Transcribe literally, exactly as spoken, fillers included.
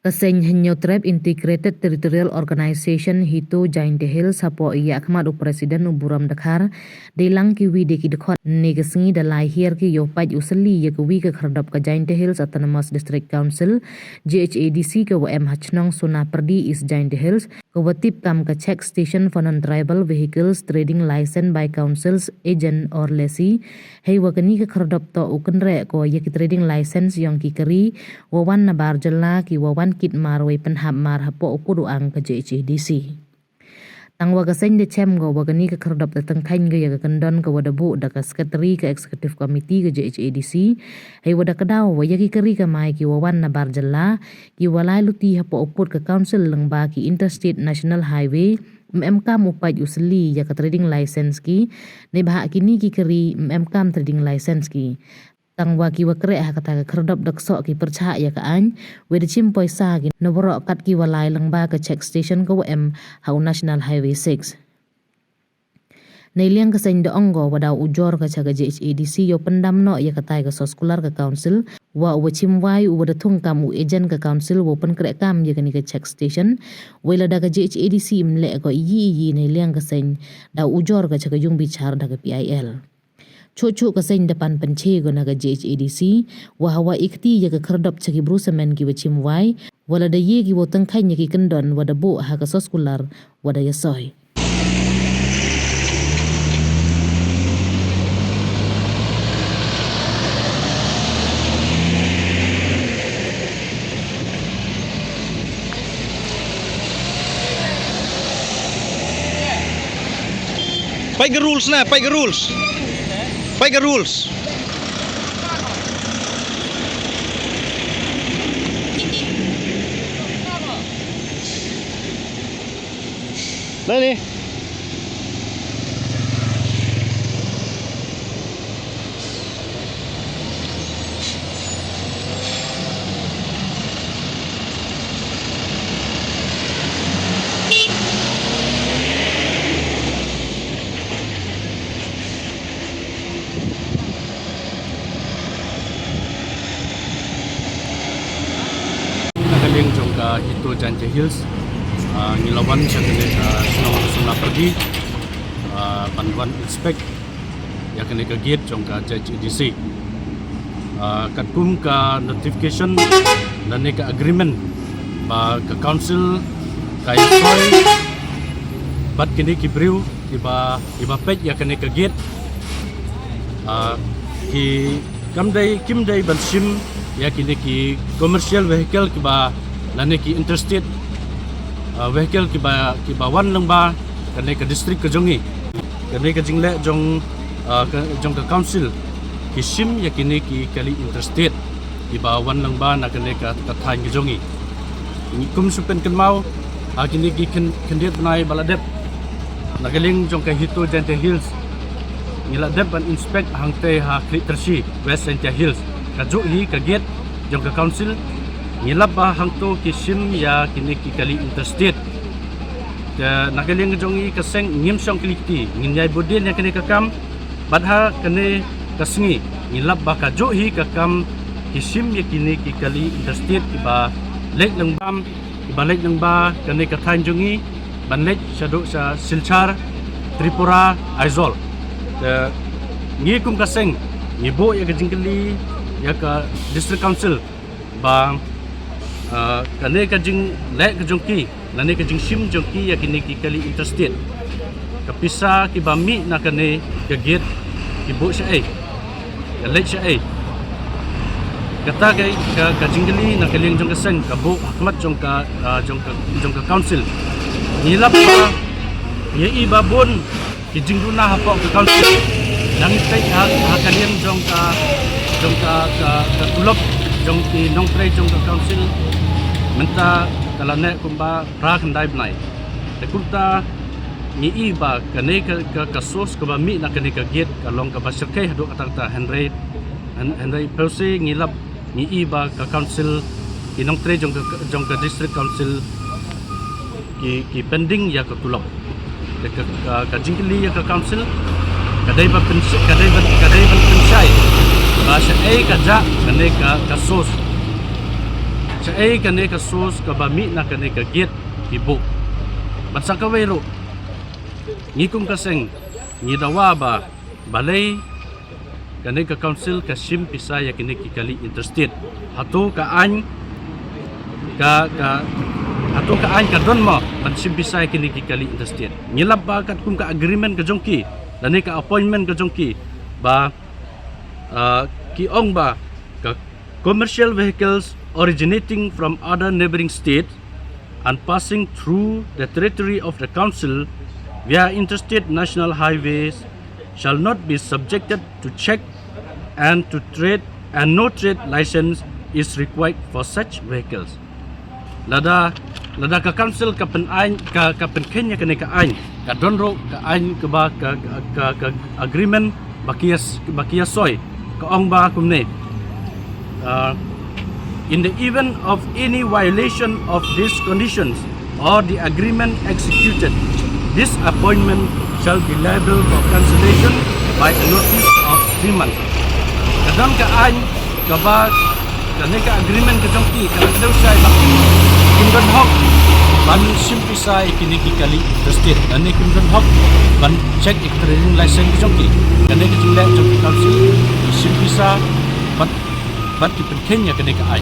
Ka seng Hynñiewtrep Integrated Territorial Organization HITO Jaintia Hills hapoh ïa khmat u President u Burom Dkhar, dei lang kiwei de ki dkhot. Ne ka sngi da lai hiar ki ïoh pait u sylli ïa kawi ka khyrdop ka Jaintia Hills Autonomous District Council, JHADC, ka wa em ha chnong Sonapyrdi, East Jaintia Hills, ka wa tip kam ka Check Station for Non-Tribal Vehicles Trading License by Council's Agent or Lessee. Hei wa kani ka khyrdop toh u kynreh ko ïa ki trading license yong ki kari wa wan na bar jylla ki wa wan kit marwei pynhap mar hapoh u kut u ang ka JHADC. Tang wa ka seng da chem ko wa kani ka khyrdop da tyngkhaiñ ko ïa ka kyndon ka wa da buh da ka Secretary ka Executive Committee ka JHADC. Hei wa da kdaw wa ïa ki kari kamai ki wa wan na bar jylla ki wa lai luti hapoh u kut ka Council lyngba ki Interstate National Highway, em kam u pait u sylli ïa ka trading license ki. Neibhah kini ki kari em kam trading license ki. Tang wa ki wa kreh ha kata ka khyrdop da ksoh ki pyrchah ïa ka aiñ, wei da chim poisa ki na waroh kat ki wa lai lyngba ka Check Station ka wa em ha u National Highway six. Neiliang ka seng da ong ko wa da ujor ka cha ka JHADC ïoh pyndam noh ïa katai ka soskular ka Council, wa u wa chim wai u wa da thung kam u agent ka Council wa pynkreh kam ïa kani ka Check Station. Wei lada ka JHADC im leh ko ïi ïi, neiliang ka seng da ujor ka cha ka yung bichar da ka PIL. Chuh chuh ka seng da pan pynche ko na ka JHADC wa hawa ikti ïa ka khyrdop cha ki bru samen ki wa chim wai, wa lada ïe ki wa tyngkhaiñ ïa ki kyndon wa da buh ha ka soskular wa da ïa soi. Peit ka rules na, peit ka rules. Peit ka rules. Nani? Na ka liang jong ka HITO Jaintia Hills, ah, ngi la wan sha kane ka shnong Sonapyrdi, ah, ban wan inspect ïa kane ka gate jong ka JHADC. Ah, katkum ka notification lane ka agreement ba ka council ka ïa soi bad kine ki briew kiba, kiba peit ïa kane ka gate. Ah, ki kam dei, kim dei ban shim ïa kine ki commercial vehicle kiba lane ki interstate, ah, vehicle kiba, kiba wan lyngba kane ka district ka jong ngi. Kane ka jingleh jong, ah, ka, jong ka council ki shim ïa kine ki kali interstate kiba wan lyngba na kane ka, ka thaiñ ka jong ngi. Ngi kum shu pynkynmaw ha kine ki khyn-, khyndiat bnai ba la dep. Na ka liang jong ka HITO Jaintia Hills ngi la dep ban inspect hangtei ha Khliehtrshi, West Jaintia Hills. Kajuh hi ka gate jong ka council, ngi lap ba hangto ki shim ïa kine ki kali interstate. Te na ka liang jong ngi ka seng ngim shong kylli kti, ngin ïai bud dien ïa kane ka kam. Bad ha kane ka sngi ngi lap ba kajuh hi ka kam ki shim ïa kine ki kali interstate kiba leit lyngba, kiba leit lyngba kane ka thaiñ jong ngi ban leit shaduh sha Silchar, Tripura, Aizawl. Te ngi kum ka seng ngi buh ïa ka jingkylli ïa ka District Council ba, ah, kane ka jingleh ka jong ki lane ka jingshim jong ki ïa kine ki kali interstate, ka pisa kiba mih na kane ka gate ki buh shaei, ka leit shaei. Kata ka, ka, ka jingkylli na ka liang jong ka seng ka buh ha khmat jong ka, ah, jong ka, jong ka council. Ngi lap ba, ngi i ba bun ki jingduna hapoh ka council. Nang i peit ha, ha ka liang jong ka, jong ka, ka, ka tulop jong ki nongtrei jong ka council. Mynta ka la neh kumba phra khyndai bnai. Te kumta ngi i ba kane ka, ka, ka source kaba mih na kane ka gate ka long kaba shyrkhei haduh katta katta, hynrei, hyn-, hynrei pyrshah ngi lap ngi i ba ka council, ki nongtrei jong ka, jong ka district council ki, ki pending ïa ka tulop. Te ka, ka, ka jingkylli ïa ka council ka dei ba pynsh-, ka dei ba, ka dei ba pynshai ba shaei ka jah kane ka, ka source. Shaei kane ka source kaba mih na kane ka gate ki buh? Bad sa kawei ruh, ngi kum ka seng ngi dawa ba balei kane ka council ka shim pisa ïa kine ki kali interstate? Hato ka aiñ ka, ka, hato ka aiñ ka don mo ban shim pisa ïa kine ki kali interstate? Ngi lap ba katkum ka agreement ka jong ki lane ka appointment ka jong ki ba, ah, ki ong ba ka commercial vehicles originating from other neighbouring states and passing through the territory of the council via interstate national highways shall not be subjected to check and to trade and no trade license is required for such vehicles. Lada, lada ka council ka pynaiñ, ka, ka pynkheiñ ïa kane ka aiñ, ka don ruh ka aiñ kaba ka, ka, ka, ka agreement ba ki ïa s-, ba ki ïa soi, ka ong ba kumne. Uh, in the event of any violation of these conditions or the agreement executed, this appointment shall be liable for cancellation by a notice of three months. Ka don ka aiñ kaba kane ka agreement ka jong ki ka la kdew shai ba kim don hok ban shim pisa ïa kine ki kali interstate, lane kim don hok ban check ïa ka trading license ka jong ki. Kane ka jingleh jong ki council ki shim pisa bad, bad ki pynkheiñ ïa kane ka aiñ.